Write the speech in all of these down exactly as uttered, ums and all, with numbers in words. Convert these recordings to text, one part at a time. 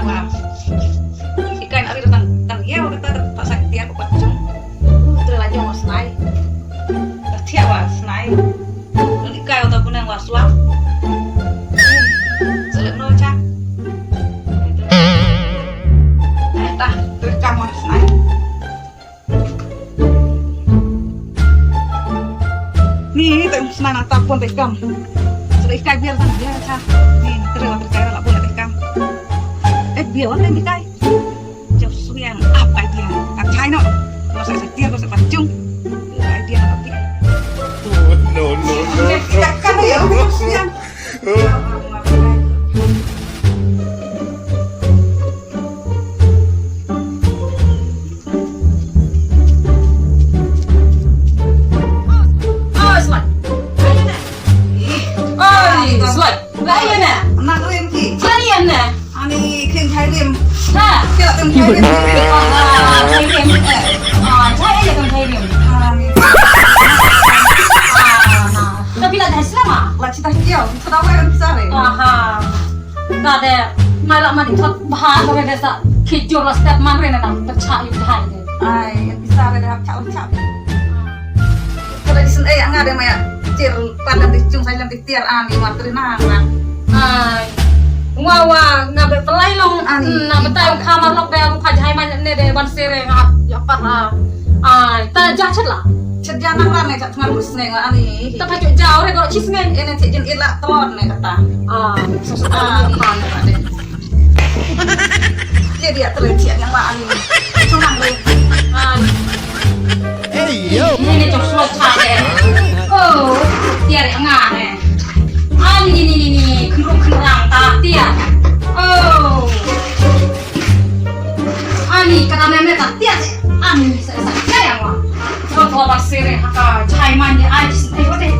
Wow. Ikai na ri tang tang ïa kata ta sa tia ko pat jong. Te la jong snai. Ta tia wa snai. Ni kai ta bunang wa swa. Selek no cha. Eh, ta, te kam wa snai. Ni, ni, te snai na ta pon te kam. Sa ikai biar ta biar cha. Ni, ni, te wa te kai la pon te kam. Eh, biar wa te ni kai. Jauh suyang, ap idea. Ap chai no. Ko sa sa tiar, ko sa pat jung. Idea ap. No, no, no, no. Kita kan ya, jauh suyang. Oh, Slot. Oi, Slot. Ba ïa na. Nak rim ki. Ba ïa na. Ani kin thai rim. Ha. Ki la kin thai rim. Ah, thai rim. Ah, thai rim, kin thai rim. Ani. Ah, na. Tapi la dah selama. La cita kiau. Kita dah kan besar ya. Aha. Ka de, mai la man thot bha ka de sa khijur la step man re na dang pyrchah ïa u jahai de. Ai, ïa pisa re de hap chah chah. Ka de disen eh nga de mai tir pan lem di chung sai lem di tiar ani wan tri na na. Ai. Wa wa nga be pelai long ani. Na betai ka mar lok de ka jahai man ne de ban sere nga ïa pat la. Ai, ta jah chet la. Chet jah nang ran ne chat tngan bus ne nga ani. Ta pa chet jah re ko chis ngen. Ene chet jin ila telon ne kata. Ah, so so ah, pan ne. Dia dia terus chet yang la ani. Senang re. Ah. Hey yo. Ni ni jong suat cha de. Oh, tiar yang nga ne. Ani ni ni ni ni khnrung khnrang ta tiar. Oh. Ani ka dang mem ta tiat. Ani sa sa ka yang wa. Ko to ba sere ha ka jahai man ni ai sa ai ko de.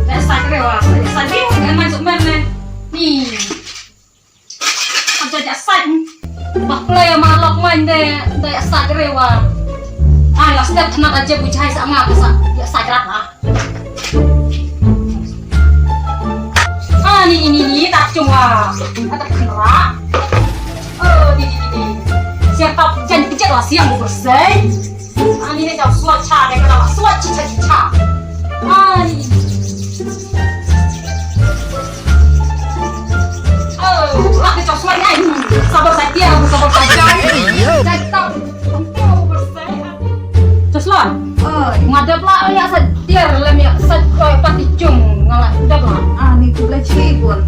Da sa kre wa sa sa ni ne man su mer ne. Ni. Aja ja sa. Ba play ma lok man de da sa kre wa. Ai la step tna aja bu jahai sa nga ka sa. Ya sa kra ha. Ah, ni, ni, ni, ni, tak cuma. Ada kena. Oh, ni, ni, ni, ni. Siap tak jan pijat lah siang bersih. Ah, ni, ni, jauh suat cha, dia kena suat cica cica. Ah, ni. Oh, lah dia jauh suat ni. Sabar saja, sabar saja. Jangan tak. Joslon. Oi. Nga dep la ïa sa tiar lem ïa sa, eh, pati chung nga la dep la. Ah, ni khublei chibun.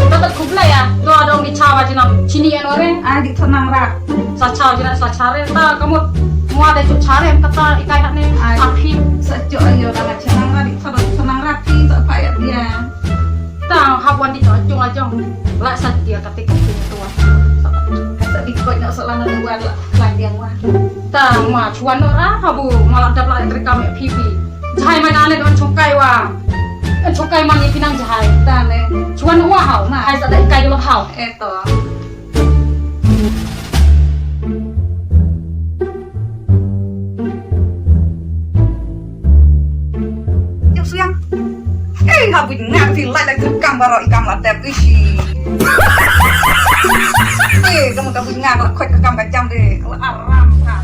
Dapat khublei ya. Do adong di chawa jinam chini ya nore. Ah, di thonang rak. Sa chaw jinam sa chare ta kamut. Mua de chu chare kata ikai hak ne. Ah, api. Sa chu ayo dang chonang rak di thonang rak di sa pa ya dia. Tang hap wan di jong jong. La sa dia kate kate tua. Sa di koi na sa lana wan la. Tang ma chuan no ra habu ma la dap la entre kam P P. Jahai ma nane don chukai wa. En chukai ma ni pinang jahai. Tane. Chuan wa hau ma. Hai sa dai kai lo hau. Eto. Yang suyang. Eh, nga buit nga phi lai lai kam baro i kam la dep ishi. Eh, kamu ka buit nga la khot ka kam ka jam de, la aram ka.